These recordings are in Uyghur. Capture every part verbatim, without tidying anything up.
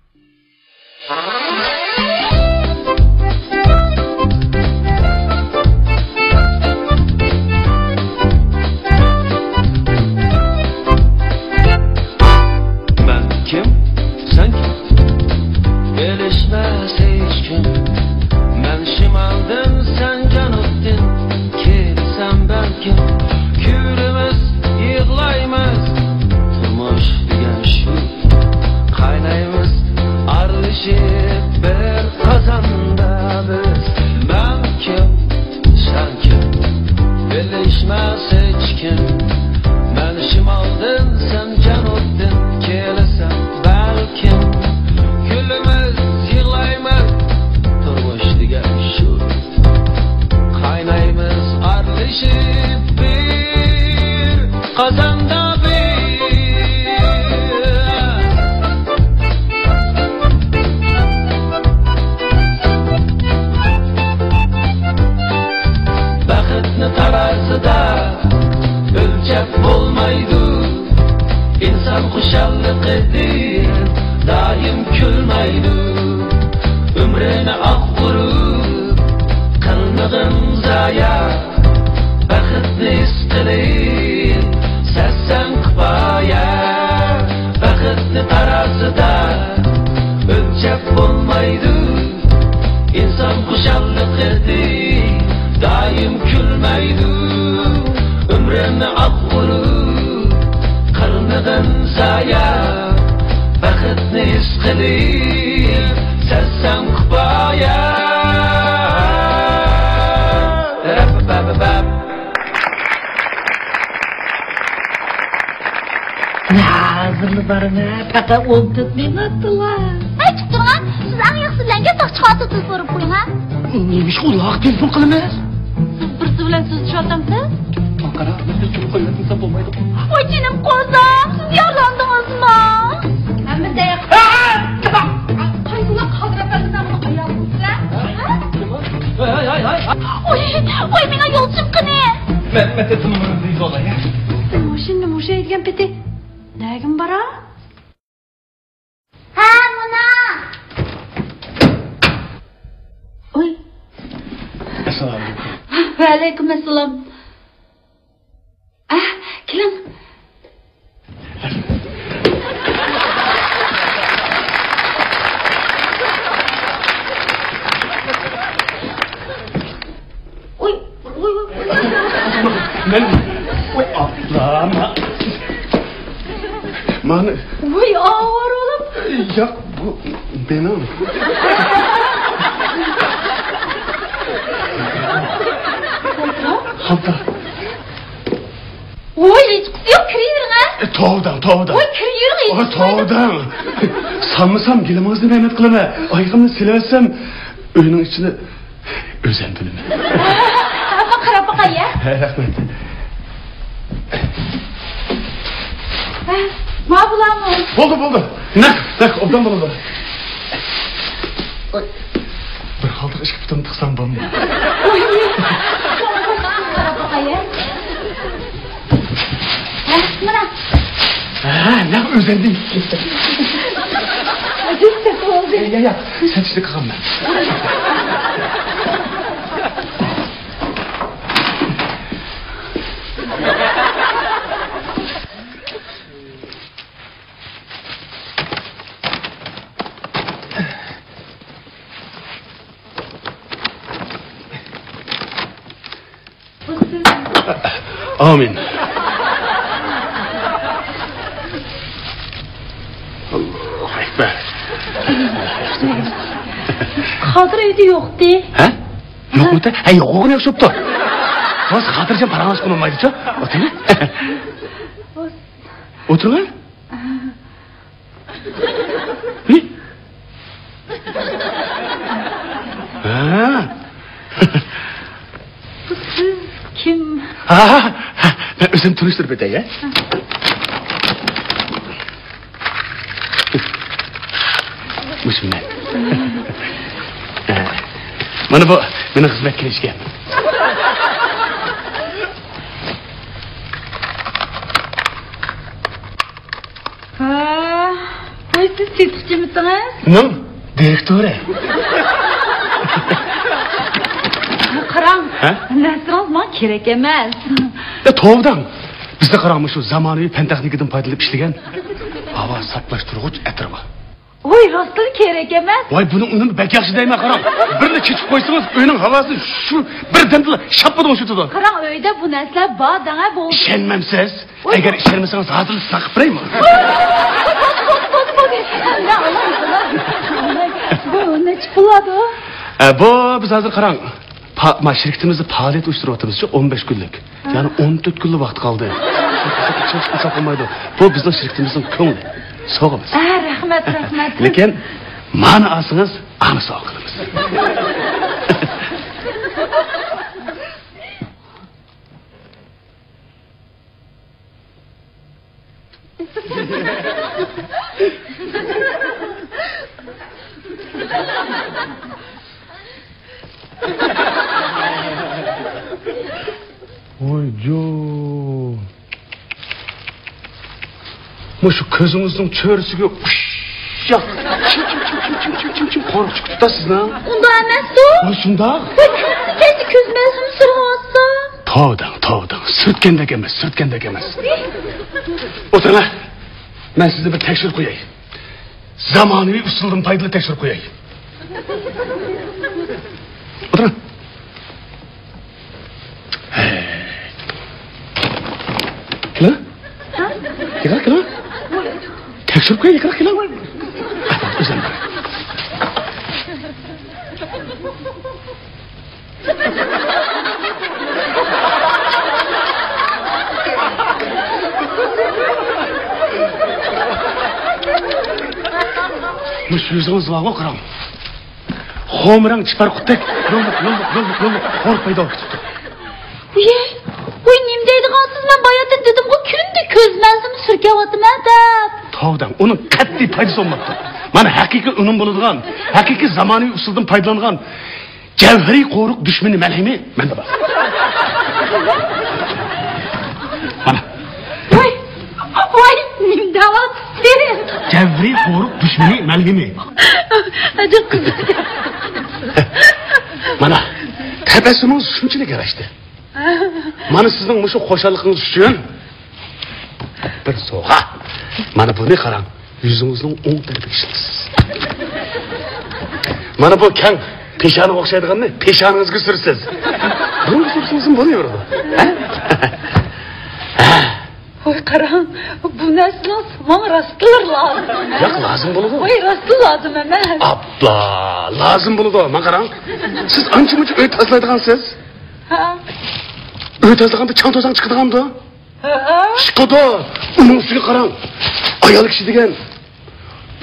مەن كىم؟ سەن كىم؟ بىلىشمەس ھېچكىم. مەن شىمالدىن، سەن جەنۇبتىن. كېلىسەن بەلكىم، كۈلىمىز، يىغلايمىز. تۇرمۇش دېگەن شۇ. قاينايمىز ئارىلىشىپ بىر قازاندا بىز. مەن كىم، سەن كىم، بىلىشمەس ھېچكىم. مەن شىمالدىن، سەن جەنۇبتىن. كېلىسەن بەلكىم، كۈلىمىز، يىغلايمىز. تۇرمۇش دېگەن شۇ. قاينايمىز ئارىلىشىپ بىر قازاندا بىز. بەختنى تارازىدا ئۆلچەپ بولمايدۇ. ئىنسان خۇشاللىقىدىن دائىم كۈلمەيدۇ. ئۆمرىنى ئاق ئۇرۇپ قىلمىغىن زايا. بەختنى ھېس قىلىپ سەتسەڭ كۇپايە. بەختنى تارازىدا ئۆلچەپ بولمايدۇ. ئىنسان خۇشاللىقىدى دائىم كۈلمەيدۇ. ئۆمرۈمنى ئاق ئۇرۇپ قىلمىغىن زايا. بەختنى ھېس قىلىپ سەتسەڭ كۇپايە. ھازىرلا بارىمەن، پەقەت ئون تۆت مىنۇتلا. ھەي، چىقىپ تۇرۇڭ، سىز ئەڭ ياخشىسى بىلەن گەپ تاقچىقى ئاتىدىن سوراپ قويۇڭ. نېمىشقا ئۇنداق تېلېفون قىلىمىز؟ سىز بىرسى بىلەن سۆزلىشىۋاتامسىز؟ قارا، بىر چوڭ قويۇۋەتمىسەم بولمايدۇ. ۋاي جېنىم قورساق، سىز يارىلاندىڭىزمۇ؟ ھەممە دەق. قايسىلا قادىر ئەپەندىنىڭ ئايالى بولسا؟ ۋاي، ۋاي مېنىڭ يولچىم قېنى؟ مەن، مەن تېلېفوننى يوللاي. ماشىنىنى مۇشۇ ھەيدىگەن پېتى نەگىمۇ بارا؟ ھە، مانا. ئوي. ئەسسالامۇئەلەيكۇم. ۋەئەلەيكۇم ئەسسالام. ئە، كېلىڭ. ئوي، ئوي، ئوي، ئوي. مەن، ئوي، ئاپلا، ما-، مانا. ۋاي، ئاۋارە ئوغلۇم. ياق، بۇ مېنىڭ. خالتا. خالتا. ۋاي، ھېچقىسى يوق، كىرىۋېرىڭ، ھە. ئە، توۋا دەڭ، توۋا دەڭ. ۋاي، كىرىۋېرىڭ، ھېچقىسى يوق. توۋا دەڭ. سالمىسام گېلىڭىزنى ھۆرمەت قىلىمەن. ئايىغىمنى سېلىۋەتسەم، ئۆينىڭ ئىچىنى ئۆزۈم بىلىمەن. ئاپا، قاراپ باقاي، يا. ھە، رەھمەت. ھە، ما بۇلارمۇ؟ بولدى، بولدى. نەق، نەق، ئوبدان بولىدۇ. ئوي. بىر خالتىغا ئىككى پۇتۇمنى تىقسام بولمىدى. ئوي. قاراپ باقاي، يا. ھە، مانا. ھە، نەق ئۆزەندى. ئەجەب سەت بولدى. يا، يا، سەت ئىچىدە قالغانمەن. ئامىن. ئاللاھۇ ئەكبەر. قادىر ئۆيدە يوقتى. ھە؟ يوقمۇتى؟ ھە، يوقلۇقىنى ياخشى بوپتۇ. بولسا خاتىرجەم پاراڭلاشقىلى بولمايدىچۇ؟ ئولتۇرۇڭ. ئولتۇرۇڭ. ھە؟ بۇ سىز كىم؟ ھا، ھا، ھا. مەن ئۆزۈمنى تونۇشتۇرۇپ ئۆتەي، ھە؟ مۇشۇ مەن. مانا بۇ مېنىڭ خىزمەتكىرىم ئىكەن. ھە، ۋاي سىز سېتىقچىمىسىڭىز؟ نېمە؟ دىرېكتورى. قاراڭ، ھە؟ نەرسىڭىز ماڭا كېرەك ئەمەس. يا، توۋا دەڭ. بىزدە قاراڭ، مۇشۇ زامانىۋى پەن تېخنىكىدىن پايدىلىنىپ ئىشلىگەن ھاۋا ساپلاشتۇرغۇچ ئەتىر بار. ۋاي، راستتىن كېرەك ئەمەس. ۋاي، بۇنىڭ ئۈنۈمى بەك ياخشى دەيمەن، قاراڭ. بىرنى چېچىپ قويسىڭىز، ئۆينىڭ ھاۋاسى شۇ بىر دەمدىلا شاپپىدە ئوشۇتىدۇ. قاراڭ، ئۆيدە بۇ نەرسىلەر بار دەڭە، بولدى. ئىشەنمەمسىز؟ ئەگەر ئىشەنمىسىڭىز، ھازىرلا سىزغا قىلىپ بېرەيمۇ؟ بولدى، بولدى، بولدى. مەن ئالاي، ئالاي. بۇ نەچچە پۇل بولىدۇ؟ ئە، بۇ، بىز ھازىر قاراڭ. پا-، ما شىركىتىمىزدە پائالىيەت ئۇيۇشتۇرۇۋاتىمىزچۇ، ئون بەش كۈنلۈك. يەنى ئون تۆت كۈنلا ۋاقىت قالدى. چىقمىسا بولمايدۇ. بۇ بىزنىڭ شىركىتىمىزنىڭ كۆڭلى. سوغىمىز. ئە، رەھمەت، رەھمەت. لېكىن مانا ئالسىڭىز، ئانا سوغا قىلىمىز. ۋاي جو. مۇشۇ كۆزىڭىزنىڭ چۆرىسىگە ئۇششاق چىم، چىم، چىم قورۇق چىقىپ تۇرىدۇ سىزنىڭ. ئۇنداق ئەمەستۇ. ۋاي شۇنداق. ۋاي كۈندە كەچتە كۆز مەلھىمى سۈرۈۋاتسا. توۋا دەڭ، توۋا دەڭ. سۈرتكەندەك ئەمەس، سۈرتكەندەك ئەمەس. ئولتۇرۇڭلار. مەن سىزنى بىر تەكشۈرۈپ قوياي. زامانىۋى ئۇسۇلدىن پايدىلىنىپ تەكشۈرۈپ قوياي. ئولتۇرۇڭ. كېلىڭ. يېقىنراق كېلىڭ. تەكشۈرۈپ قوياي، يېقىنراق كېلىڭ. ئۆزۈم. مۇشۇ يۈزىڭىز بارغۇ، قاراڭ. خۇمرەڭ چىپار قۇتتەك يوللۇق، يوللۇق، يوللۇق، يوللۇق خور پەيدا بولۇپ كېتىپتۇ. ۋىي، ۋىي، نېمە دەيدىغانسىز؟ مەن باياتىن دېدىمغۇ، كۈندە كۆز مەلھىمى سۈركەۋاتىمەن دەپ. توۋا دەڭ، ئۇنىڭ قەتئىي پايدىسى بولماپتۇ. مانا ھەقىقىي ئۈنۈم بولىدىغان، ھەقىقىي زامانىۋى ئۇسۇلدىن پايدىلانغان جەۋھىرىي قورۇق دۈشمىنى مەلھىمى مەندە بار. مانا. ۋاي، ۋاي، نېمە دەۋاتىسىز؟ جەۋھىرىي قورۇق دۈشمىنى مەلھىمى. ئەجەب قىزىق. مانا، تەبەسسۇمىڭىز شۇنچىلىك ياراشتى. مانا سىزنىڭ مۇشۇ خۇشاللىقىڭىز ئۈچۈن بىر سوۋغا. مانا بۇنى قاراڭ. يۈزىڭىزنىڭ ئوڭ تەرىپىگە ئىشلىتىسىز. مانا بۇ كەڭ پېشانىغا ئوخشايدىغاننى پېشانىڭىزگە سۈرىسىز. بۇنىڭغا سۈرسىڭىزمۇ بولۇۋېرىدۇ. ھە؟ ۋاي قاراڭ، بۇ نەرسىنىڭ ماڭا راستلا لازىم. ياق، لازىم بولىدۇ. ۋاي راستلا لازىم ئەمەس. ئاپلا، لازىم بولىدۇ. ماڭا قاراڭ. سىز ئانچە-مۇنچە ئۆي تازىلايدىغانسىز. ھە. ئۆي تازىلىغاندا چاڭ-توزان چىقىدىغاندۇ؟ ھە. چىقىدۇ. ئۇنىڭ ئۈستىگە قاراڭ. ئايال كىشى دېگەن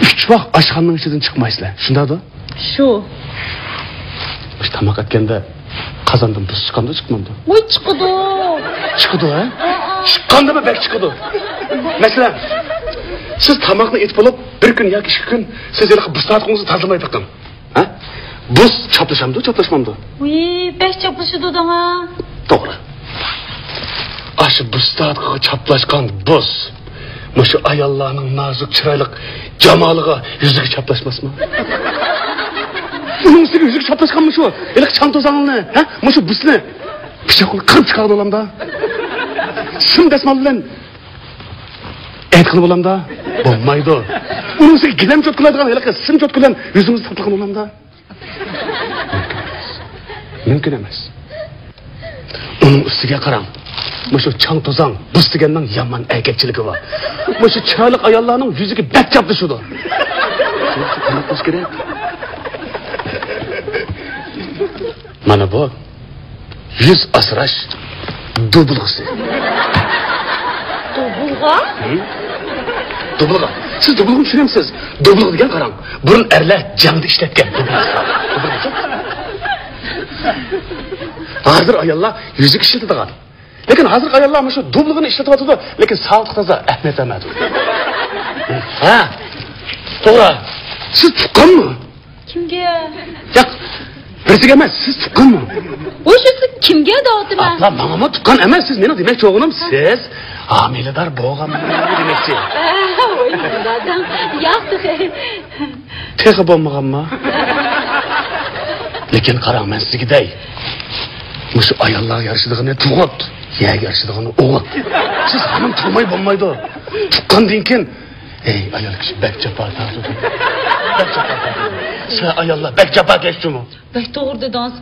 ئۈچ ۋاق ئاشخانىنىڭ ئىچىدىن چىقمايسىلەر. شۇنداقدۇ؟ شۇ. مۇشۇ تاماق ئەتكەندە قازاندىن بۇز چىقامدۇ، چىقمامدۇ؟ ۋاي، چىقىدۇ. چىقىدۇ، ھە؟ ھە، ھە. چىققاندىمۇ بەك چىقىدۇ. مەسىلەن، سىز تاماقنى ئېتىپ بولۇپ، بىر كۈن ياكى ئىككى كۈن سىز ھېلىقى بۇستانىڭىزنى تازىلىماي بېقىڭ. ھە؟ بۇز چاپلىشامدۇ، چاپلاشمامدۇ؟ ۋىي، بەك چاپلىشىدۇ داڭا. توغرا. ئاشۇ بۇستانغا چاپلاشقان بۇز مۇشۇ ئاياللارنىڭ نازۇك، چىرايلىق جامالىغا، يۈزىگە چاپلاشماسمۇ؟ ئۇنىڭ ئۈستىگە يۈزىگە چاپلاشقانمۇ شۇ؟ ھېلىقى چاڭ-توزانلىرىنى، ھە؟ مۇشۇ بۇسنى پىچاق بىلەن قىرىپ چىقارغىلى بولامدا؟ سىم دەسمال بىلەن ئەتكىلى بولامدا؟ بولمايدۇ. ئۇنىڭ ئۈستىگە گىلەم چوتكىلەيدىغان ھېلىقى سىم چوتكا بىلەن يۈزىڭىزنى ساپلىغىلى بولامدا؟ مۇمكىن ئەمەس. ئۇنىڭ ئۈستىگە قاراڭ. مۇشۇ چاڭ-توزان، بۇز دېگەننىڭ يامان ئەركەكچىلىكى بار. مۇشۇ چىرايلىق ئاياللارنىڭ يۈزىگە بەك چاپلىشىدۇ. قانداق قىلىش كېرەك؟ مانا بۇ. يۈز ئاسراش دۇبلغىسى. دۇبلغا؟ ھە؟ دۇبلغا. سىز دۇبلغىنى چۈشىنەمسىز؟ دۇبلغا دېگەن قاراڭ. بۇرۇن ئەرلەر جەڭدە ئىشلەتكەن دۇبلغا. ھازىر ئاياللار يۈزۈك ئىشلىتىدىغان. لېكىن ھازىرقى ئاياللار مۇشۇ دۇبلغىنى ئىشلىتىۋاتىدۇ. لېكىن ساغلىقى تازا ئەھمىيەت بەرمەيدۇ. ھە؟ توغرا. سىز تۇغقانمۇ؟ كىمگە؟ ياق، بىرسىگە ئەمەس، سىز تۇغقانمۇ؟ ۋوي، شۇ سىز كىمگە دەۋاتىمەن؟ ئاپلا، ماڭىمۇ تۇغقان ئەمەس، سىز مېنىڭ دېمەكچى بولغىنىم، سىز ھامىلىدار بولغانمۇ دېمەكچى. ۋاي، دادام، ياق تېخى. تېخى بولمىغانمۇ؟ لېكىن قاراڭ، مەن سىزگە دەي. مۇشۇ ئاياللارغا يارىشىدىغىنى تۇغۇت، يەرگە يارىشىدىغىنى ئوغۇت. سىز ھامان تۇغماي بولمايدۇ. تۇغقاندىن كېيىن، ئەي، ئايال كىشى بەك جاپا تارتىدۇ. بەك جاپا تارتىدۇ. سىلەر ئاياللار بەك جاپاكەش جۇمۇ. بەك توغرا دېدىڭىز.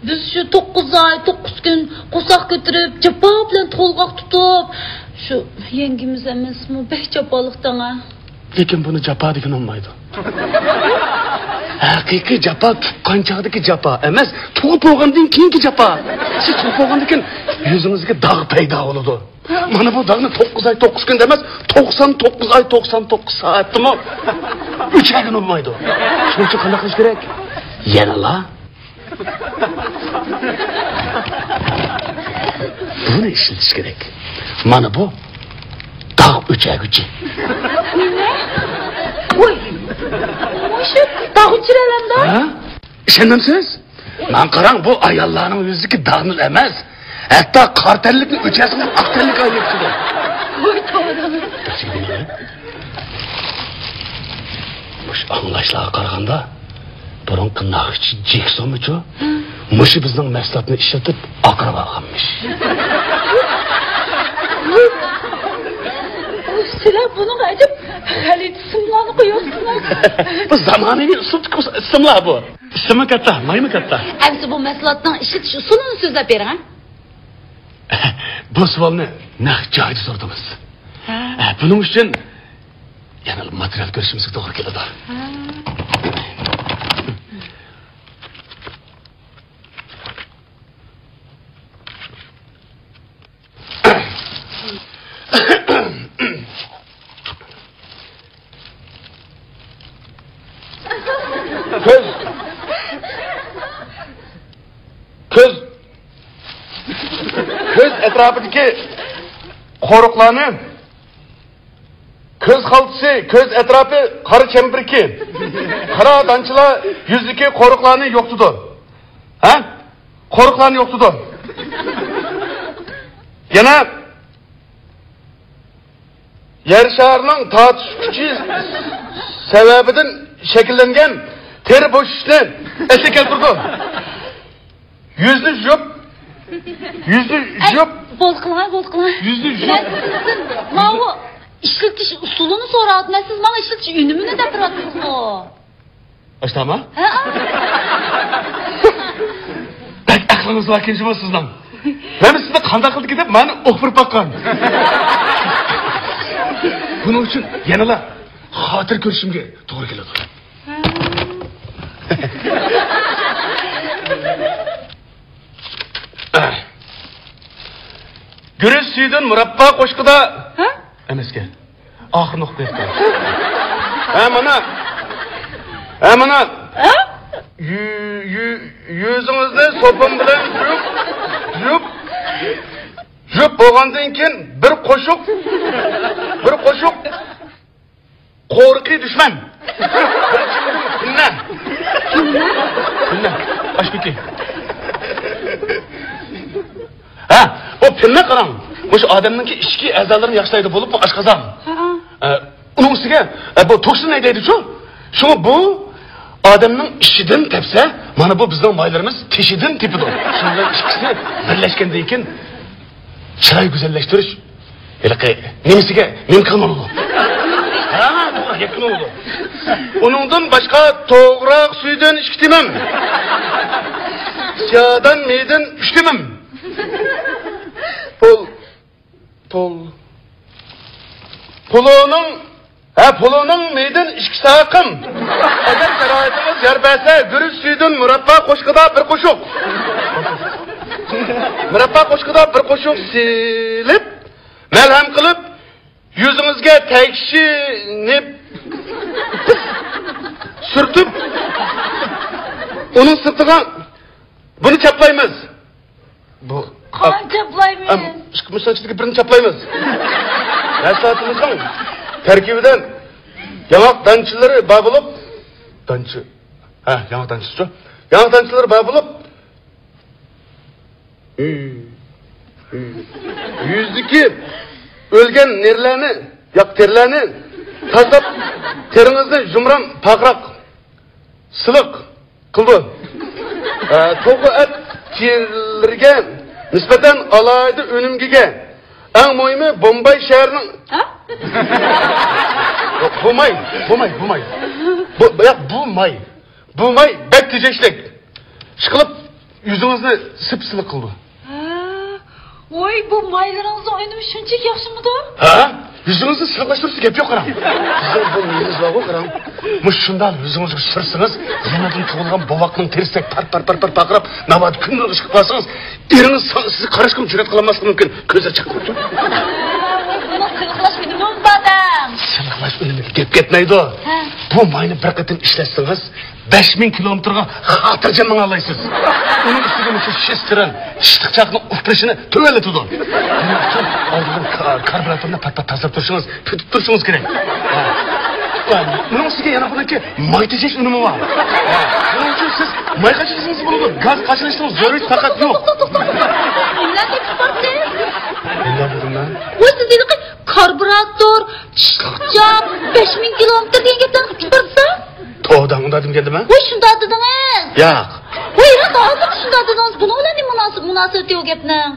بىز شۇ توققۇز ئاي، توققۇز كۈن قورساق كۆتۈرۈپ، جاپا بىلەن تولغاق تۇتۇپ، شۇ يەڭگىمىز ئەمەسمۇ، بەك جاپالىق دەڭە. لېكىن بۇنى جاپا دېگىلى بولمايدۇ. ھەقىقىي جاپا تۇغقان چاغدىكى جاپا ئەمەس، تۇغۇپ بولغاندىن كېيىنكى جاپا. سىز تۇغۇپ بولغاندىن كېيىن يۈزىڭىزگە داغ پەيدا بولىدۇ. مانا بۇ داغنى توققۇز ئاي، توققۇز كۈندە ئەمەس، توقسان توققۇز ئاي، توقسان توققۇز سائەتتىمۇ ئۆچۈرگىلى بولمايدۇ. شۇنىڭ ئۈچۈن قانداق قىلىش كېرەك؟ يەنىلا بۇنى ئىشلىتىش كېرەك. مانا بۇ داغ ئۆچۈرگۈچى. نېمە؟ ۋاي، مۇشۇ داغ ئۆچۈرەلەمدۇ؟ ھە؟ ئىشەنمەمسىز؟ ماڭا قاراڭ، بۇ ئاياللارنىڭ يۈزىدىكى داغنى ئەمەس، ھەتتا قارا تەنلىكنى ئۆچۈرسىڭىز ئاق تەنلىك ئايلىنىپ چىقىدۇ. ۋاي، توۋا. مۇشۇ ئاڭلاشلارغا قارىغاندا، بۇرۇنقى ناخشىچى جېكسونمۇچۇ؟ مۇشۇ بىزنىڭ مەھسۇلاتنى ئىشلىتىپ ئاقىرىپ ئالغانمىش. سىلەر بۇنىڭغا ئەجەب غەلىتە ئىسىملارنى قويۇۋاتىسىلەر. بۇ زامانىۋى ئۇسلۇبتىكى ئىسىملار بۇ. ئىسىمى كاتتا، مايمۇ كاتتا. ئەمسە بۇ مەھسۇلاتنىڭ ئىشلىتىش ئۇسۇلىنى سۆزلەپ بېرىڭ، ھە؟ بۇ سوئالنى نەق جايىدا سورىدىڭىز. ھە. ھە، بۇنىڭ ئۈچۈن يەنە ماتېرىيال كۆرۈشىمىزگە توغرا كېلىدۇ. ھە. كۆز. كۆز. كۆز ئەتراپىدىكى قورۇقلارنى، كۆز خالتىسى، كۆز ئەتراپى، قارا چەمبىرىكى، قارا دانچىلار يۈزدىكى قورۇقلارنى يوقىتىدۇ. ھە؟ قورۇقلارنى يوقىتىدۇ. يەنە يەر شارىنىڭ تارتىش كۈچى سەۋەبىدىن شەكىللەنگەن تېرە بوشىشىشنى ئەسلىگە كەلتۈرىدۇ. يۈزنى يۇيۇپ، يۈزنى يۇيۇپ، بولدى قىلىڭ، بولدى قىلىڭ. يۈزنى يۇيۇپ. مەن سىزدىن ماۋۇ ئىشلىتىش ئۇسۇلىنى سوراۋاتىمەن، سىز ماڭا ئىشلىتىش ئۈنۈمىنى دەپ تۇراتسىزغۇ. ئاشتاما؟ ھە. بەك ئەقلىڭىز باركەن جۇمۇ سىزنىڭ. مەن سىزنى قانداق قىلدىكىن دەپ مانا ئوپۇرۇپ باققان. بۇنىڭ ئۈچۈن يەنىلا خاتىرە كۆرۈشۈمگە توغرا كېلىدۇ. گۈرۈچ سۈيىدىن مۇراببا قوشقىدا. ھە؟ ئەمەسكەن. ئاخىرىنى ئوقۇپ بېرىپتۇ. ھە، مانا. ھە، مانا. ھە؟ يۈ-، يۈ-، يۈزىڭىزنى سوپۇن بىلەن يۇيۇپ، يۇيۇپ، يۇيۇپ بولغاندىن كېيىن بىر قوشۇق، بىر قوشۇق قورۇقى دۈشمەن. بىر چىڭدىم پىننە. پىننە. ئاشكۆكى. ھە، بۇ پىننە قاراڭ. مۇشۇ ئادەمنىڭكى ئىچكى ئەزالىرىنى ياخشىلايدۇ، بولۇپمۇ ئاشقازان. ھە. ئە، ئۇنىڭ ئۈستىگە، ئە، بۇ توكسىن ھەيدەيدىچۇ؟ شۇڭا بۇ ئادەمنىڭ ئىچىدىن تەپسە، مانا بۇ بىزنىڭ مايلىرىمىز تېشىدىن تېپىدۇ. شۇنىڭ بىلەن ئىككىسى بىرلەشكەندىن كېيىن چىراي گۈزەللەشتۈرۈش ھېلىقى نېمىسىگە نېمە قىلمىغۇ. ھە، توغرا گەپ قىلمىغۇ. ئۇنىڭدىن باشقا توغراق سۈيىدىن ئىككى تېمىم. سىيادان مېيىدىن ئۈچ تېمىم. پۇل، پۇل، پۇلۇنىڭ، ھە، پۇلۇنىڭ مېيىدىن ئىككى ساقىم. ئەگەر شارائىتىڭىز يار بەرسە، گۈرۈچ سۈيىدىن مۇراببا قوشقىدا بىر قوشۇق. مۇراببا قوشقىدا بىر قوشۇق سېلىپ، مەلھەم قىلىپ، يۈزىڭىزگە تەگىشىنى سۈرتۈپ، ئۇنىڭ سىرتىغا بۇنى چاپلايمىز. بۇ قاچاپلايمىز. ئەم، ئىككى مۇشۇنىڭ ئىچىدىكى بىرنى چاپلايمىز. مەھسۇلاتىمىزنىڭ تەركىبىدە ياڭاق دانچىلىرى بار بولۇپ، دانچە، ھە، ياڭاق دانچىسىچۇ؟ ياڭاق دانچىلىرى بار بولۇپ، يۈزدىكى ئۆلگەن نېرىلەرنى، ياق، تېرىلەرنى تازىلاپ، تېرىڭىزنى يۇمران، پارقىراق، سىلىق قىلىدۇ. ئە، توخۇ ئەت تېرىلىرىگە نىسبەتەن ئالاھىدە ئۈنۈمگە ئىگە. ئەڭ مۇھىمى، بومباي شەھىرىنىڭ، ھە؟ بوماي، بوماي، بوماي. بۇ، ياق، بۇ ماي. بۇ ماي بەك تېجەشلىك. ئىشقىلىپ، يۈزىڭىزنى سىپسىلىق قىلىدۇ. ھە، ۋاي، بۇ مايلىرىڭىزنىڭ ئۈنۈمى شۇنچىلىك ياخشىمىدۇ؟ ھە؟ يۈزىڭىزنى سىلىقلاشتۇرۇشتا گەپ يوق، قاراڭ. سىزنىڭ بۇ مېيىڭىز بارغۇ، قاراڭ. مۇشۇ شۇنداق يۈزىڭىزگە سۈرسىڭىز، يېڭىدىن تۇغۇلغان بوۋاقنىڭ تېرىسىدەك پار، پار، پار، پار پارقىراپ، ناۋادا كۈن نۇرىغا چىقىپ قالسىڭىز، ئېرىڭىز سا-، سىزگە قاراشقىمۇ جۈرئەت قىلالماسلىقى مۇمكىن. كۆزلىرى چاقناپتۇ. بۇنىڭ سىلىقلاش ئۈنۈمىمۇ بار دەڭ. سىلىقلاش ئۈنۈمىگە گەپ كەتمەيدۇ. ھە. بۇ ماينى بىر قېتىم ئىشلەتسىڭىز، بەش مىڭ كىلومېتىرغا خاتىرجەم ماڭالايسىز. ئۇنىڭ ئۈستىگە مۇشۇ شىستېرىن، چىشلىق چاقنىڭ ئۇپرىشىنى تۆۋەنلىتىدۇ. بۇنىڭ ئۈچۈن ئالدىدىن كا-، كاربيۇراتورنى پات-پات تازىلاپ تۇرۇشىڭىز، پۈتۈپ تۇرۇشىڭىز كېرەك. ھە. بۇنىڭ ئۈستىگە يەنە بۇنىڭكى ماي تېجەش ئۈنۈمى بار. ھە. بۇنىڭ ئۈچۈن سىز ماي قاچىلىسىڭىز بولىدۇ. گاز قاچىلاشنىڭ زۆرۈرىيىتى پەقەت يوق. توختاڭ، توختاڭ، توختاڭ. نېمىلەرنى ئېيتىپ بارسىز؟ نېمىلەر دېدىم مەن؟ ۋاي، سىز ھېلىقى كاربيۇراتور، چىشلىق چاق، بەش مىڭ كىلومېتىر دېگەن گەپلەرنى قىلىپ بارسا؟ توۋا دەڭ، ئۇنداق دېمىگەندىمەن. ۋاي، شۇنداق دېدىڭىز. ياق. ۋاي، ھە، ھازىر شۇنداق دېدىڭىز. بۇنىڭ بىلەن نېمە مۇناسىۋىتى ئۇ گەپنىڭ؟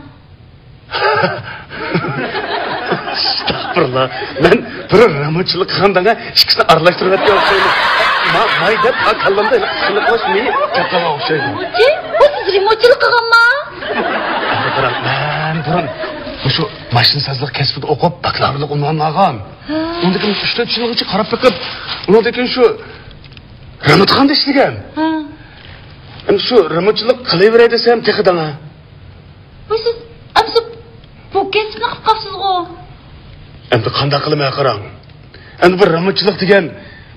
ئەستەغپۇرۇللا. مەن بىر رېمونتچىلىق قىلغان دەڭە ئىككىسىنى ئارىلاشتۇرۇۋەتكەن ئوخشايمەن. ما-، ماي دەپ، ھا، كاللامدا سىلىقلاش مېيى كەپ قالغان ئوخشايدۇ. رېمونتچى؟ ۋاي، سىز رېمونتچىلىق قىلغانما؟ ئەمدى قاراڭ، مەن بۇرۇن مۇشۇ ماشىنىسازلىق كەسپىدە ئوقۇپ، باكلاۋۇرلۇق ئۇنۋانىنى ئالغان. ھە. ئۇنىڭدىن كېيىن ئۈچ تۆت يىلغىچە قاراپ بېقىپ، ئۇنىڭدىن كېيىن شۇ رېمونتخانىدا ئىشلىگەن. ھە. ئەمدى شۇ رېمونتچىلىق قىلىۋېرەي دېسەم، تېخى دەڭە. ۋاي، سىز ئەمسە بۇ كەسىپنى قىلىپ قاپسىزغۇ؟ ئەمدى قانداق قىلىمەن، قاراڭ. ئەمدى بۇ رېمونتچىلىق دېگەن،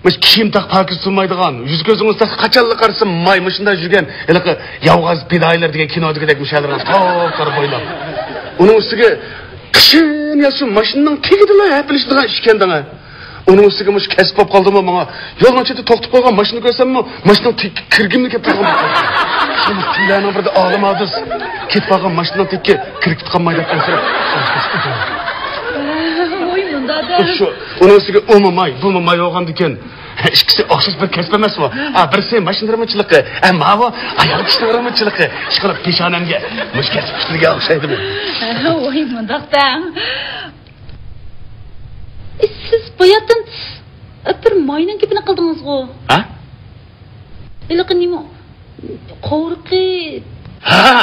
مۇشۇ كىيىم تاق پاكىز تۇرمايدىغان، يۈز كۆزىڭىزدە قاچانلا قارىسا ماي مۇشۇنداق يۈرگەن، ھېلىقى ياۋغاز پىدائىيلار دېگەن كىنودىكىدەك مۇشۇ يەرلەرنىڭ تار تار بويلاپ. ئۇنىڭ ئۈستىگە قىشىن يا شۇ ماشىنىنىڭ تېگىدىلا ھەپىلىشىدىغان ئىش ئىكەن دەڭە. ئۇنىڭ ئۈستىگە مۇشۇ كەسىپ بولۇپ قالدىمۇ ماڭا. يولنىڭ چېتىدە توختاپ قالغان ماشىنا كۆرسەممۇ، ماشىنىنىڭ تېگىگە كىرگۈمنى كېلىپ تۇرغان بولۇپ قالدى. شۇ كۈنلەرنىڭ بىرىدە ئالىم ھادىس كېتىپ قالغان ماشىنىنىڭ تېگىگە كىرىپ كېتىپ قالماي دەپ ئەنسىرەپ. ۋوي، مۇنداق دە. شۇ، ئۇنىڭ ئۈستىگە ئۇمۇ ماي، بۇمۇ ماي بولغاندىكىن، ئىككىسى ئوخشاش بىر كەسىپ ئەمەسمۇ؟ ھە، بىرسى ماشىنا رېمونتچىلىقى، ھە، ماۋۇ ئايال كىشىنىڭ رېمونتچىلىقى. ئىشقىلىپ، پېشانەمگە مۇشۇ كەسىپ پۈتۈلگەن ئوخشايدىمۇ؟ ۋوي، مۇنداق دەڭ. ئى، سىز باياتىن بىر ماينىڭ گېپىنى قىلدىڭىزغۇ؟ ھە؟ ھېلىقى نېمە؟ قورۇقى. ھە،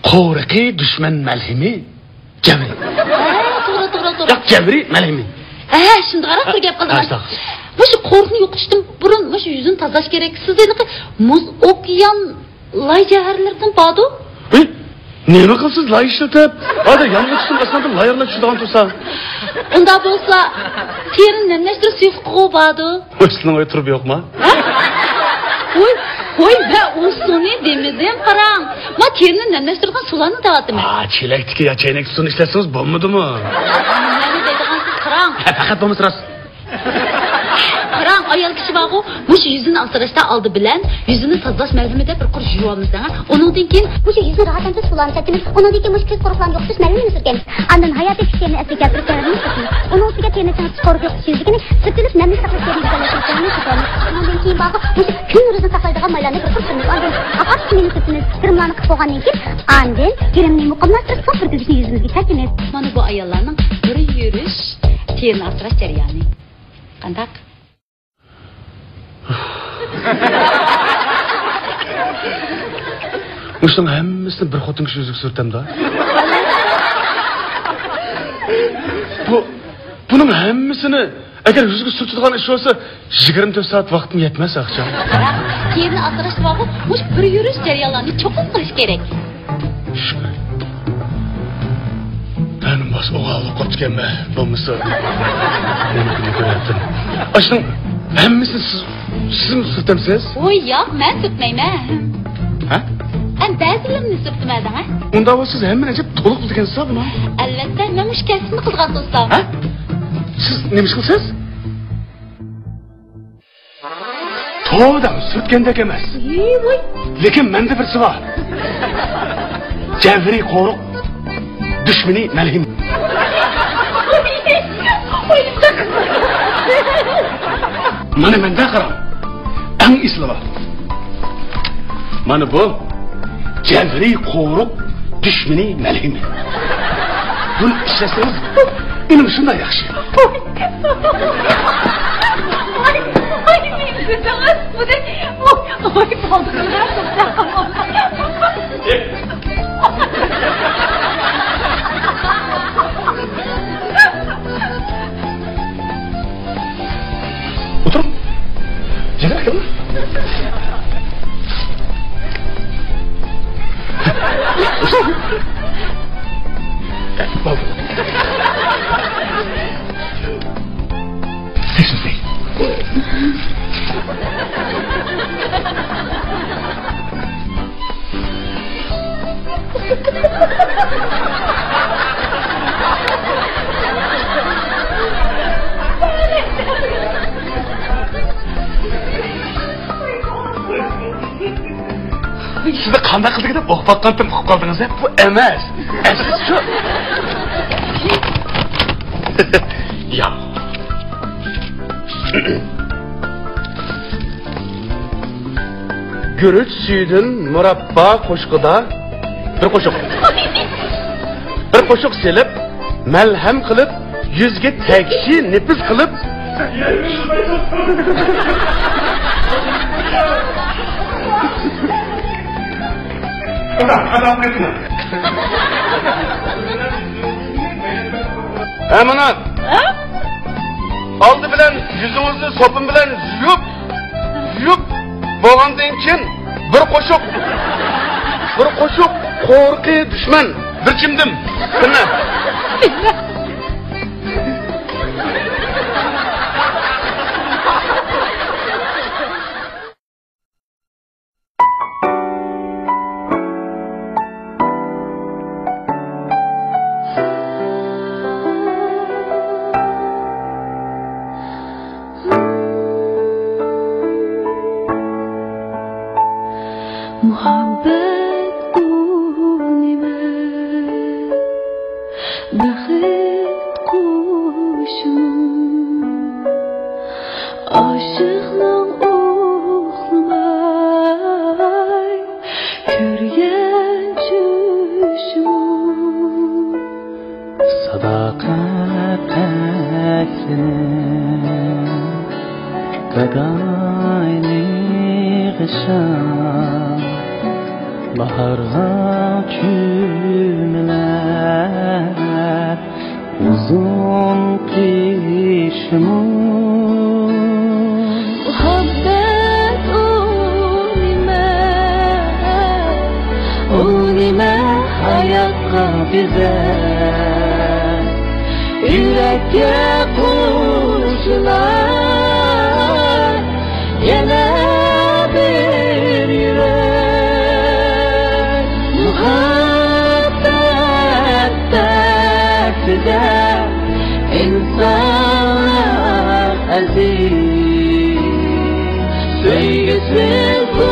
قورۇقى دۈشمەن مەلھىمى. جەۋرى. ھە، توغرا، توغرا، توغرا. ياق، جەۋرى مەلھىمى. ھە، شۇنداقراق بىر گەپ قىلدىڭىز. ھە، مۇشۇ قورۇقنى يوقىتىشتىن بۇرۇن مۇشۇ يۈزىنى تازىلاش كېرەك. سىز ھېلىقى مۇز ئوكيان لاي جەۋھەرلىرىدىن بارىدۇ. ھە؟ نېمە قىلىسىز لاي ئىشلىتىپ؟ ھازىر يانغۇچ ئۈچۈن ئاسماندا لايلار چۈشىدىغان تۇرسا. ئۇنداق بولسا، تېرىنى نەملەشتۈرۈش سۇيۇقلۇقىغۇ بارىدۇ. ۋاي، سىلىنىڭ ئۆي تۇرۇبا يوقما؟ ھە؟ ۋوي، ۋوي، مەن ئۇ سۇنى دېمىدىم، قاراڭ. مەن تېرىنى نەملەشتۈرىدىغان سۇلارنى دەۋاتىمەن. ئا، چېلەكتىكى يا چەينەك سۇنى ئىشلەتسىڭىز بولمىدىمۇ؟ نېمىنى دەيدىغانسىز، قاراڭ. ھە، پەقەت بولمىسا راست. قاراڭ، ئايال كىشى بارغۇ، مۇشۇ يۈزىنى ئاسراشتا ئالدى بىلەن يۈزىنى تازىلاش مەلھىمى دەپ بىر قۇر يۇيۇۋالىمىز دەڭە. ئۇنىڭدىن كېيىن مۇشۇ يۈزنى راھەتلەندۈرۈش سۇلارنى سەپتىمىز. ئۇنىڭدىن كېيىن مۇشۇ كۆز قورۇقلارنى يوقىتىش مەلھىمىنى سۈرتكەن. ئاندىن ھاياتىي كۈچ كرېمىنى ئەسلىگە كەلتۈرۈپ، كەلگەن سۈرتىمىز. ئۇنىڭ ئۈستىگە تېرىنى سىڭىتىش قورۇق يوقىتىش يۈزلۈكىنى سۈرتۈلۈپ، نەملىك ساقلاش كرېمى دېگەن لوشيون سۈرتكەننى سۈرتىمىز. ئۇنىڭدىن كېيىن بارغۇ، مۇشۇ كۈن نۇرىنى ساقلايدىغان مايلارنى بىر قۇر سۈرىمىز. ئاندىن ئاقارتىش كرېمىنى سۈرتىمىز. كرېملارنى قىلىپ بولغاندىن كېيىن، ئاندىن كرېمنى مۇقىملاشتۇرۇش سوپ پۈركۈگۈچنى يۈزىمىزگە چاچىمىز. مانا بۇ ئاياللارنىڭ بىر يۈرۈش تېرىنى ئاسراش جەريانى. قانداق؟ مۇشۇنىڭ ھەممىسىنى بىر خوتۇن كىشى يۈزىگە سۈرتەمدۇ؟ بۇ، بۇنىڭ ھەممىسىنى ئەگەر يۈزىگە سۈرتىدىغان ئىش بولسا، يىگىرمە تۆت سائەت ۋاقتىم يەتمەس، ئاخشام. تېرىنى ئاسراشتا بارغۇ، مۇشۇ بىر يۈرۈش جەريانلارنى چوقۇم قىلىش كېرەك. مەن ماس ئوغۇل قاپتىكەنمەن، بولمىسا مېنىڭكىنى كۆرەتتىم. ئاشۇنىڭ ھەممىسىنى سىز، سىزمۇ سۈرتەمسىز؟ ۋوي ياق، مەن سۈرتمەيمەن. ھە؟ ئەمما بەزىلىرىنى سۈرتىمەن دەڭە. ئۇنداق بولسا سىز ھەممىنى ئەجەب تولۇق بىلگەنسىز بۇنى. ئەلۋەتتە، مەن مۇشۇ كەسىپنى قىلغان دوستلار. ھە؟ سىز نېمە ئىش قىلىسىز؟ توۋا دەڭ، سۈرتكەندەك ئەمەس. ۋوي. لېكىن مەندە بىرسى بار. جەۋھىرى قورۇق، دۈشمىنى مەلھىم. مانا مەندە قاراڭ. ئەڭ ئېسىلى بار. مانا بۇ جەۋھىرىي قورۇق دۈشمىنى مەلھىمى. بۇنى ئىشلەتسىڭىز، ئىنىم شۇنداق ياخشى. ئولتۇرۇڭ. يېقىن كېلىڭ. بولدى. سىزنى قانداق قىلدى دەپ ئوقۇپ باققانتىم، ئۇقۇپ قالدىڭىز دەپ. بۇ ئەمەس. ئەسلىسى شۇ. ياق. گۈرۈچ سۈيىدىن مۇراببا قوشقىدا بىر قوشۇق، بىر قوشۇق سېلىپ، مەلھەم قىلىپ، يۈزگە تەگشى نېپىز قىلىپ. ھە، مانا. ھە؟ ئالدى بىلەن يۈزىڭىزنى سوپۇن بىلەن يۇيۇپ، يۇيۇپ بولغاندىن كېيىن بىر قوشۇق، بىر قوشۇق قورۇقى دۈشمەن، بىر چىمدىم. قېنى. مۇھەببەت ئۇ نېمە؟ بەخت قۇشىمۇ، ئاشىقنىڭ ئۇخلىماي كۆرگەن چۈشىمۇ. ساداقەت قەسرى، گاداينى غىشا، باھارغا چۆمۈلەر ئۇزۇن قىشىمۇ. مۇھەببەت ئۇ نېمە؟ ئۇ نېمە ھاياتقا بېزەر؟ يۈرەككە قوشۇلار يەنە بىر يۈرەك. مۇھەببەت دەردىدە ئىنسانلار ئەزىز، سۆيگۈسىز بۇ